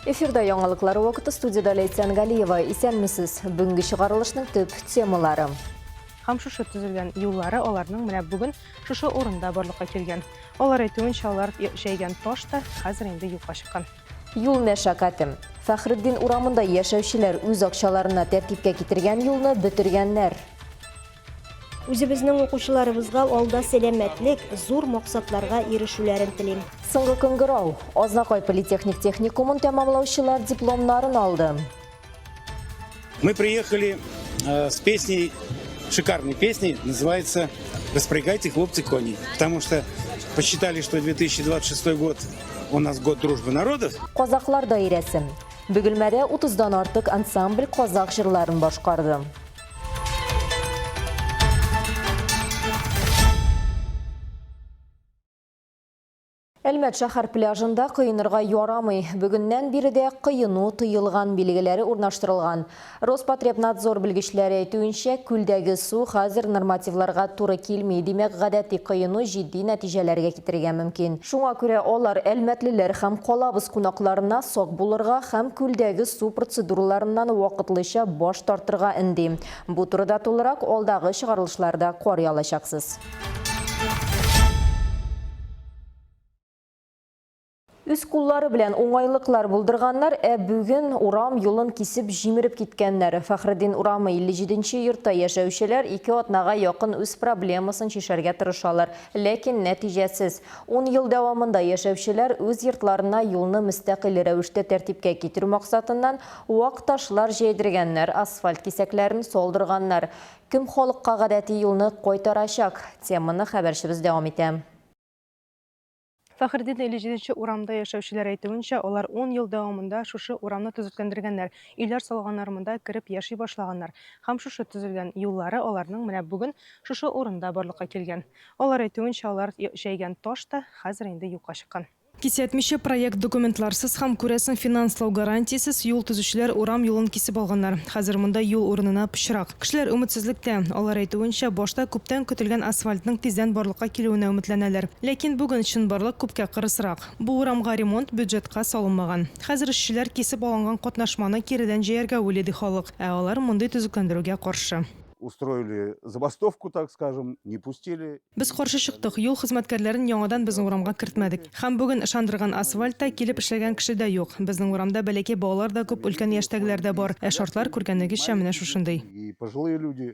Эфирда яңалыклар вакыты студияда Ләйсән Галиева. Исәнмесез. Бүгенге чыгарылышның төп темалары. Һәм шушы төзелгән юллары аларның менә бүген шушы урында барлыкка килгән. Алар әйтүенчә, алар җәйгән таш та хәзер инде юкка чыккан. Юл мәшәкате. Фәхретдин урамында яшәүчеләр үз акчаларына тәртипкә китергән юлны бетергәннәр. Үзебезнең укучыларыбызга алда сәламәтлек, зур максатларга ирешүләрен телим. Соңгы кыңгырау. Азнакай политехник техникумын тәмамлаучылар дипломнарын алды. Мы приехали э, с песней, шикарной песней, называется «Распрягайте, хлопцы, коней». Потому что посчитали, что 2026 год у нас год дружбы народов. Казаклар даирәсе. Бөгелмәдә 30-дан артык ансамбль казак җырларын башкарды. Әлмәт шәһәр пляжында коенырга ярамый. Бүгеннән биредә коену тыелган билгеләре урнаштырылган. Роспотребнадзор белгечләре әйтүенчә, күлдәге су хәзер нормативларга туры килми, димәк, гадәти коену җитди нәтиҗәләргә китерергә мөмкин. Шуңа күрә алар әлмәтлеләр һәм калабыз кунакларына сак булырга һәм күлдәге су процедураларыннан вакытлыча баш тартырга өнди. Бу турыда тулырак алдагы чыгарылышларда карый алачаксыз. Үз куллары белән уңайлыклар булдырганнар, ә бүген урам юлын кисеп җимереп киткәннәр. Фәхретдин урамы 57 нче йортта яшәүчеләр ике атнага якын үз проблемасын чишәргә тырышалар, ләкин нәтиҗәсез. Ун ел дәвамында яшәүчеләр үз йортларына юлны мөстәкыйль рәвештә тәртипкә китерү максатыннан вак ташлар җәйдергәннәр, асфальт кисәкләрен салдырганнар. Кем халыкка гадәти юлны кайтарачак? Теманы хәбәрчебез дәвам итә. Фәхретдин 57 нче урамда яшәүчеләр әйтүенчә, алар ун ел дәвамында шушы урамны төзекләндергәннәр, өйләр салганнар, монда кереп яши башлаганнар. Һәм шушы төзелгән юллары аларның менә бүген шушы урында барлыкка килгән. Алар әйтүенчә, алар җәйгән таш та хәзер инде юкка чыккан. Кисәтмичә, проект документларсыз һәм, күрәсең, финанслау гарантиясез юл төзүчеләр урам юлын кисеп алганнар. Хәзер монда юл урынына пычрак. Кешеләр өметсезлектә. Алар әйтүенчә, башта күптән көтелгән асфальтның тиздән барлыкка килүенә өметләнәләр. Ләкин бүген чынбарлык күпкә кырысрак. Бу урамга ремонт бюджетка салынмаган. Хәзер эшчеләр кисеп алынган катнашманы киредән җәяргә уйлый, ди халык. Ә алар мондый төзекләндерүгә каршы. Устроили забастовку, так скажем, не пустили. Без каршы чыктык, юл хезмәткәрләрен яңадан безнең урамга кертмәдек. Һәм бүген ышандырган асфальт та, килеп эшләгән кеше дә юк. Безнең урамда бәләкәй балалар да күп, өлкән яшьтәгеләр дә бар. Ә шартлар, күргәнегезчә, менә шушындый. И пожилые люди,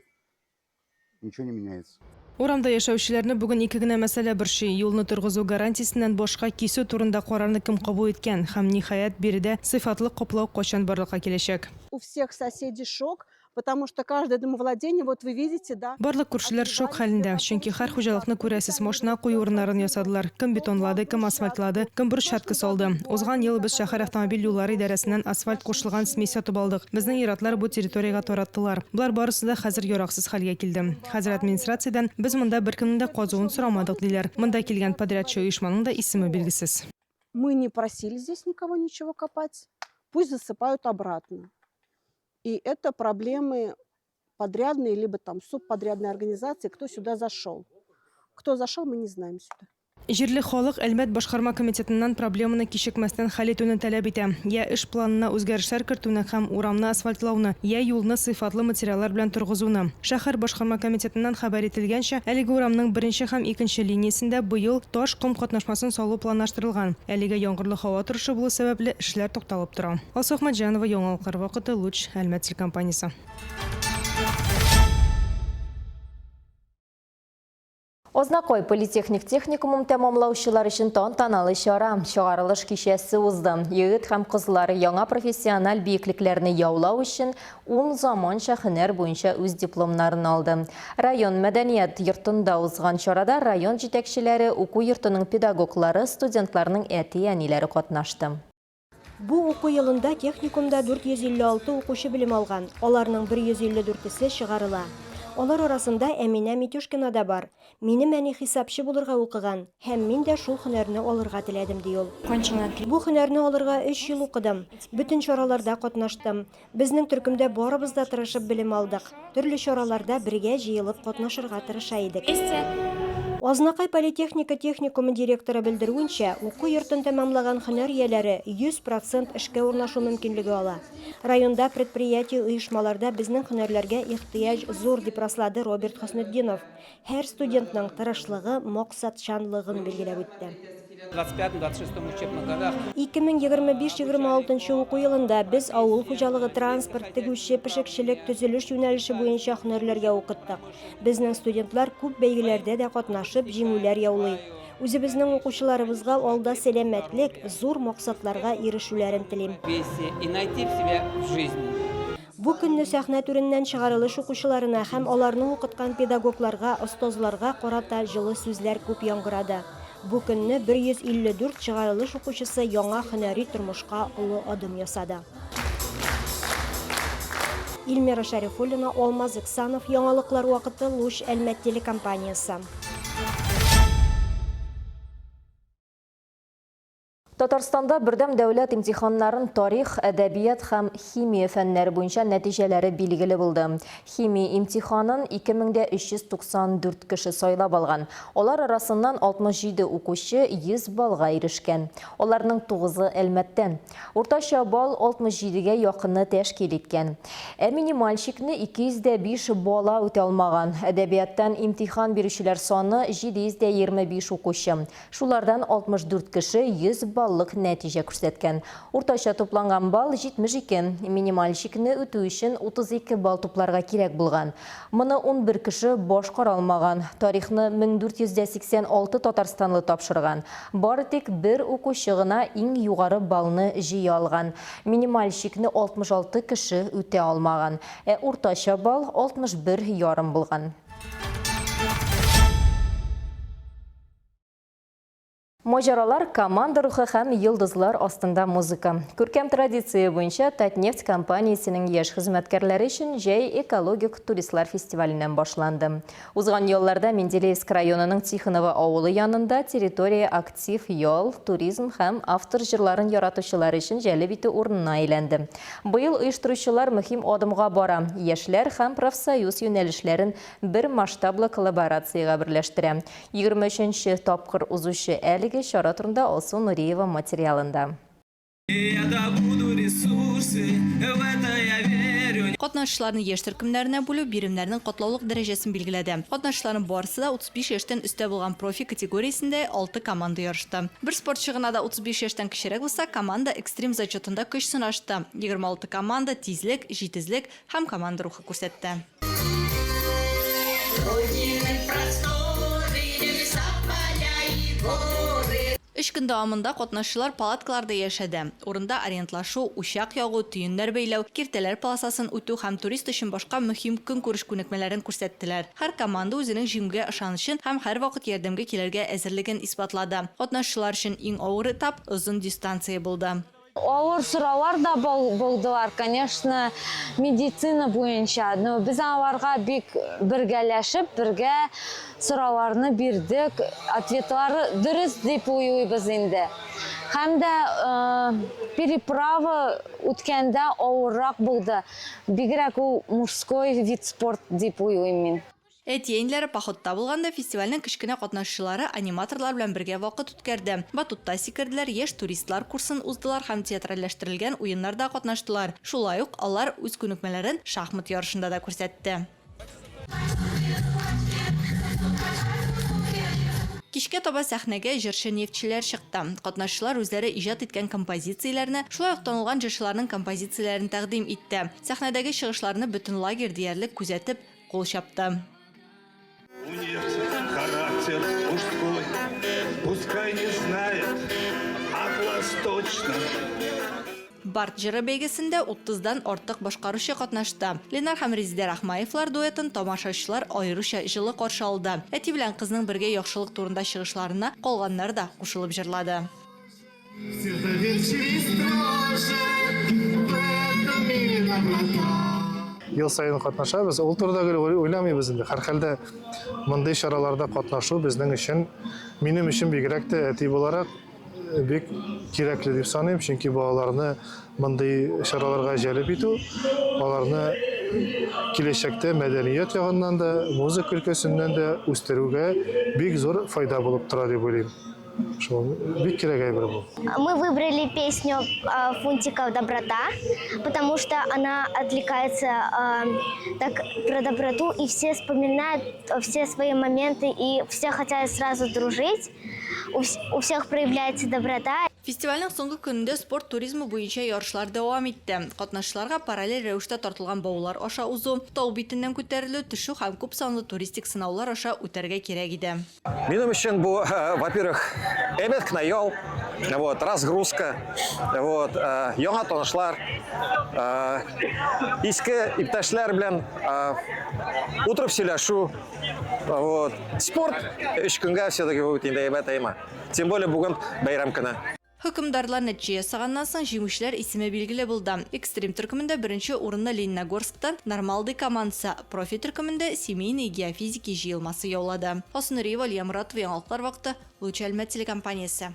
ничего не меняется. Урамда яшәүчеләрне бүген ике генә мәсьәлә борчый, юлны торгызу гарантиясеннән башка кисү турында карарны кем кабул иткән һәм, ниһаять, биредә сыйфатлы каплау кайчан барлыкка киләчәк. У всех соседей шок, Потому что каждое домовладение, вот вы видите, да. Барлык күршеләр шок хәлендә, чөнки һәр хуҗалыкны күрәсез, машина кую урыннарын ясадылар, кем бетонлады, кем асфальтлады, кем брусчатка салды. Узган ел без шәһәр автомобиль юллары идарәсеннән асфальт кушылган смесь сатып алдык. Безнең ир-атлар бу территориягә тараттылар. Болар барысы да хәзер яраксыз хәлгә килде. Хәзер администрациядән, без монда беркемнең дә казуын сорамадык, диләр. Монда килгән подрядчы оешманың да исеме билгесез. Мы не просили здесь никого ничего копать, пусть засыпают обратно. И это проблемы подрядные, либо там субподрядные организации, кто сюда зашел. Кто зашел, мы не знаем сюда. Җирле халык Әлмәт башкарма комитетыннан проблеманы кичекмәстән хәл итүне таләп итә. Я эш планына үзгәрешләр кертүне һәм урамны асфальтлауны, я юлны сыйфатлы материаллар белән торгызуны. Шәһәр башкарма комитетыннан хәбәр ителгәнчә, әлеге урамның беренче һәм икенче линиясендә быел таш-ком катнашмасын салу планлаштырылган. Әлегә яңгырлы һава торышы булу сәбәпле, эшләр тукталып тора. Алсу Әхмәтҗанова, Яңалыклар вакыты, Луч, Әлмәт телекомпаниясе. Азнакай политехник техникумын тәмамлаучылар өчен тантаналы чара, чыгарылыш кичәсе узды. Егет һәм кызлар яңа профессиональ биеклекләрне яулау өчен ун заманча һөнәр буенча үз дипломнарын алды. Район мәдәният йортында узган чарада район җитәкчеләре, уку йортының педагоглары, студентларның әти-әниләре катнашты. Бу уку елында техникумда 456 укучы белем алган, аларның 154 се чыгарыла. Алар арасында Әминә Митюшкина да бар. Минем әни хисапчы булырга укыган, һәм мин дә шул һөнәрне алырга теләдем, ди ул. Бу һөнәрне алырга өч ел укыдым. Бөтен чараларда катнаштым. Безнең төркемдә барыбыз да тырышып белем алдык. Төрле чараларда бергә җыелып катнашырга тырыша идек. Азнакай политехника техникумы директоры белдерүенчә, уку йортын тәмамлаган һөнәр ияләре 100 процент эшкә урнашу мөмкинлеге ала. Районда предприятие-оешмаларда безнең һөнәрләргә ихтыяҗ зур, дип раслады Роберт Хөснетдинов. Һәр студентның тырышлыгы, максатчанлыгын билгеләп үтте. 2025-26 уку елында без авыл хуҗалыгы, транспорт, тегүче, пешекчелек, төзелеш юнәлеше буенча һөнәрләргә укыттык. Безнең студентлар күп бәйгеләрдә дә катнашып, җиңүләр яулый. Үзебезнең укучыларыбызга алда сәламәтлек, зур максатларга ирешүләрен телим. Бу көнне сәхнә түреннән чыгарылыш укучыларына һәм аларны укыткан педагогларга, остазларга карата җылы сүзләр күп яңгырады. Бу көнне 154 чыгарылыш укучысы яңа һөнәри тормышка олы адым ясады. Ильмира Шәрифуллина, Алмаз Иксанов, Яңалыклар вакыты, Луч, Әлмәт телекомпаниясе. Татарстанда бердәм дәүләт имтиханнарын тарих, әдәбият һәм химия фәннәре буенча нәтиҗәләре билгеле булды. Химия имтиханын 2394 кеше сайлап алган. Алар арасыннан 67 укучы 100 баллга ирешкән. Аларның тугызы Әлмәттән. Уртача балл 67 гә якынны тәшкил иткән. Ә минималь чикне 205 бала үтә алмаган. Әдәбияттан имтихан бирүчеләр саны 725 укучы. Шулардан 64 кеше 100 баллык нәтиҗә күрсәткән. Уртача тупланган балл 72. Минималь чикне үтү өчен 32 балл тупларга кирәк булган. Моны 11 кеше башкара алмаган. Тарихны 1486 татарстанлы тапшырган. Бары тик бер укучы гына иң югары баллны җыя алган. Минималь чикне 66 кеше үтә алмаган. Ә уртача балл 61 ярым булган. Маҗаралар, команда рухы һәм йолдызлар астында музыка. Күркәм традиция буенча Татнефть компаниясенең яшь хезмәткәрләре өчен җәй экологик туристлар фестиваленнән башланды. Узган ялларда Менделеевск районының Тихоново авылы янында территория актив ял, туризм һәм автор җырларын яратучылар өчен җәлеп итү урынына әйләнде. Быел оештыручылар мөһим адымга бара, яшьләр һәм профсоюз юнәлешләрен бер масштаблы коллаборациягә берләштерә. 23 нче тапкыр узучы әлеге чара турында Алсу Нуриева материалында. Я добуду ресурсы, в это я верю. Катнашучыларны яшь төркемнәренә бүлү биремнәрнең катлаулык дәрәҗәсен билгеләде. Катнашучыларның барысы да 35 яшьтән өстә булган профи категориясендә алты команда ярышты. Бер спортчы гына да 35 яшьтән кечерәк булса, команда экстрим зачетында көч сынашты. 26 команда тизлек, җитезлек һәм команда рухы күрсәтте. Өч көн дәвамында катнашучылар палаткаларда яшәде. Урында ориентлашу, учак ягу, төеннәр бәйләү, киртәләр полосасын үтү һәм турист өчен башка мөһим көнкүреш күнекмәләрен күрсәттеләр. Һәр команда үзенең җиңүгә ышанычын һәм һәрвакыт ярдәмгә килергә әзерлеген исбатлады. Катнашучылар өчен иң авыр этап, озын дистанция булды. Авыр сораулар да булдылар, конечно, медицина буенча. Но без аларга бик бергәләшеп, бергә сорауларны бирдек. Ответлары дөрес дип уйлыйбыз инде. Һәм дә переправа үткәндә авыррак булды. Бигрәк ул мужской вид спорт дип уйлыйм мин. Әти-әниләре походта булганда, фестивальнең кечкенә катнашучылары аниматорлар белән бергә вакыт үткәрде. Батутта сикерделәр, яшь туристлар курсын уздылар һәм театральләштерелгән уеннарда катнаштылар. Шулай ук алар үз күнекмәләрен шахмат ярышында да күрсәтте. Кичкә таба сәхнәгә җырчы-нефтьчеләр чыкты. Катнашучылар үзләре иҗат иткән композицияләрне, шулай ук танылган җырчыларның композицияләрен тәкъдим итте. Сәхнәдәге чыгышларны бөтен лагерь диярлек күзәтеп, Кул чапты. У нефти характер мужской, пускай не знает атлас точно. Бард җыры бәйгесендә утыздан артык башкаручы катнашты. Ленар һәм Резидә Рахмаевлар дуэтын тамашачылар аеруча җылы каршы алды. Әти белән кызның бергә яхшылык турында чыгышларына калганнар да кушылып җырлады. Ел саен катнашабыз. Ул турыда гел уйламыйбыз инде. Һәрхәлдә мондый чараларда катнашу безнең өчен, минем өчен бигрәк тә әти буларак бик кирәкле дип саныйм, чөнки балаларны мондый чараларга җәлеп итү, аларны киләчәктә мәдәният ягыннан да, музыка өлкәсеннән дә үстерүгә бик зур файда булып тора дип уйлыйм. Шул бик кирәк әйбер бу. Мы выбрали песню Фунтиков «Доброта», потому что она отвлекается так про доброту, и все вспоминают все свои моменты, и все хотят сразу дружить, у всех проявляется доброта. Фестивальнең соңгы көнендә спорт туризмы буенча ярышлар дәвам итте. Катнашчыларга параллель рәвештә тартылган баулар аша узу, тау битеннән күтәрелү, төшү һәм күп санлы туристик сынаулар аша үтәргә кирәк иде. Минем өчен бу, во-первых, әйбәт кенә ял, вот, разгрузка, вот, яңа танышлар, иске иптәшләр белән утырып сөйләшү, вот, спорт өч көнгә все-таки бу бит инде әйбәт әйме. Тем более бүген бәйрәм көне. Хөкемдарлар нәтиҗә ясаганнан соң, җиңүчеләр исеме билгеле булды. Экстрим төркемендә беренче урынны Лениногорсктан Нормалды командасы, профи төркемендә Семейные геофизики җыелмасы яулады. Алсу Нуриева, Алия Моратова, Яңалыклар вакыты, Луч Әлмәт телекомпаниясе.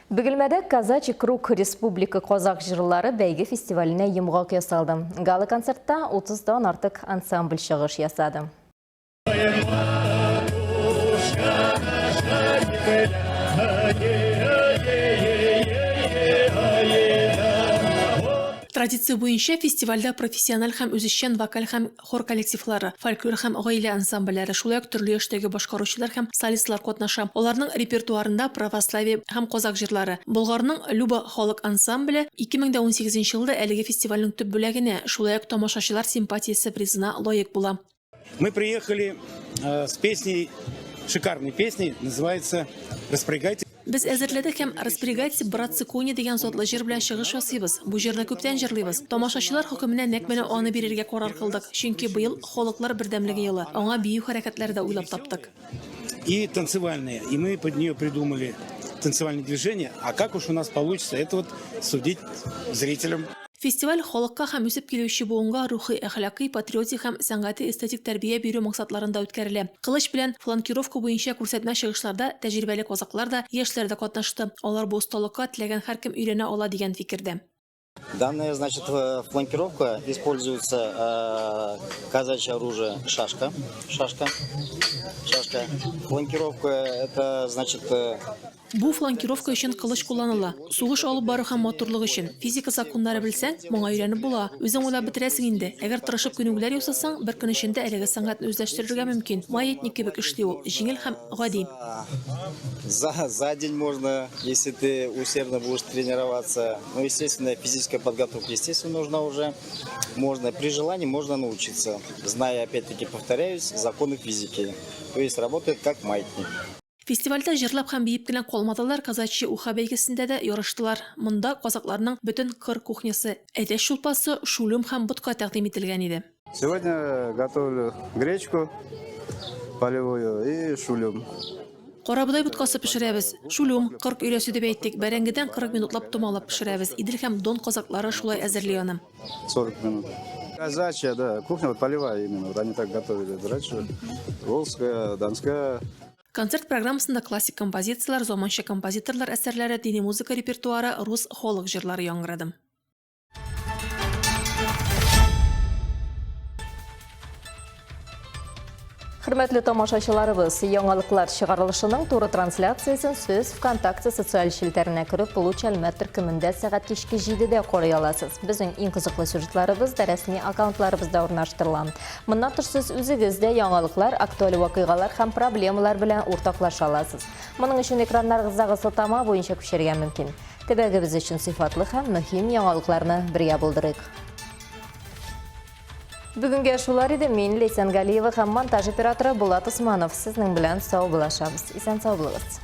Бөгелмәдә Казачий круг республика казак җырлары бәйге фестиваленә йомгак ясалды. Гала-концертта 30 дан артык ансамбль чыгыш ясады. Традиция буенча фестивальдә профессиональ һәм үзешчән вокаль һәм Хор коллективлары, фольклор һәм гаилә ансамбльләре, шулай ук төрле яшьтәге башкаручылар һәм солистлар катнаша. Аларның репертуарында православие һәм казак җырлары. Болгарның Люба халык ансамбле 2018 нче елда әлеге фестивальнең төп бүләгенә, шулай ук тамашачылар симпатиясе призына лаек була. Мы приехали с песней, шикарной песней, называется Распрягайте. Без әзерләдек һәм Распрягайте, братцы, кони дигән затлы җыр белән чыгыш ясыйбыз. Бу җырны күптән җырлыйбыз. Тамашачылар хөкеменә нәкъ менә аны бирергә карар кылдык, чөнки быел Халыклар бердәмлеге елы, аңа бию хәрәкәтләре дә уйлап таптык. И танцевальные, и мы под нее придумали танцевальные движения, а как уж у нас получится, это вот судить зрителям. Фестиваль халыкка һәм үсеп килүче буынга рухи-әхлакый, патриотик һәм сәнгати-эстетик тәрбия бирү максатларында үткәрелә. Кылыч белән фланкировка буенча күрсәтмә чыгышларда тәҗрибәле казаклар да, яшьләр дә катнашты. Алар бу осталыкка теләгән һәркем өйрәнә ала дигән фикердә. Данная, значит, фланкировка используется казачье оружие шашка, шашка, шашка. Фланкировка это, значит, Бу фланкировка өчен кылыч кулланыла. Сугыш алып бару һәм матурлык өчен. Физика законнары белсәң, моңа өйрәнеп була. Үзең уйлап бетерәсең инде. Әгәр тырышып күнегүләр ясасаң, бер көн эчендә әлеге сәнгатьне үзләштерергә мөмкин. Маятник кебек эшли ул, җиңел һәм гади. За, за день можно, если ты усердно будешь тренироваться. Ну, естественно, физическая подготовка, естественно, нужна уже. Можно, при желании можно научиться, зная, опять-таки, повторяюсь, законы физики. То есть работает как маятник. Фестивальдә җырлап һәм биеп кенә калмадылар, Казачья уха бәйгесендә дә ярыштылар. Монда казакларның бөтен кыр кухнясы, әтәч шулпасы, шулюм һәм ботка тәкъдим ителгән иде. Сегодня готовлю гречку полевую и шулюм. Карабодай боткасы пешерәбез. Шулюм, 40 өйрәсе дип әйтик, бәрәңгедән 40 минутлап томалап пешерәбез. Идел һәм Дон казаклары шулай әзерли аны. 40 минут. Казачья, да, кухня вот полевая именно, вот они так готовили раньше. Волжская, Донская. Концерт программасында классик композицияләр, заманча композиторлар әсәрләре, дини музыка репертуары, рус халык җырлары яңгырады. Хөрмәтле тамашачыларыбыз, яңалыклар чыгарылышының туры трансляциясен сез ВКонтакте социаль челтәренә кереп, Луч Әлмәт төркемендә сәгать кичке 7-дә карый аласыз. Безнең иң кызыклы сюжетларыбыз да рәсми аккаунтларыбызда урнаштырыла. Моннан тыш сез үзегез дә яңалыклар, актуаль вакыйгалар һәм проблемалар белән уртаклаша аласыз. Моның өчен экраннарыгыздагы сылтама буенча күчәргә мөмкин. Төбәгебез өчен сыйфатлы һәм мөһим яңалыкларны бергә булдырыйк. Бүгенгә шулар иде. Мин Ләйсән Галиева һәм монтаж операторы Булат Усманов сезнең белән саубуллашабыз. Исән сау булыгыз.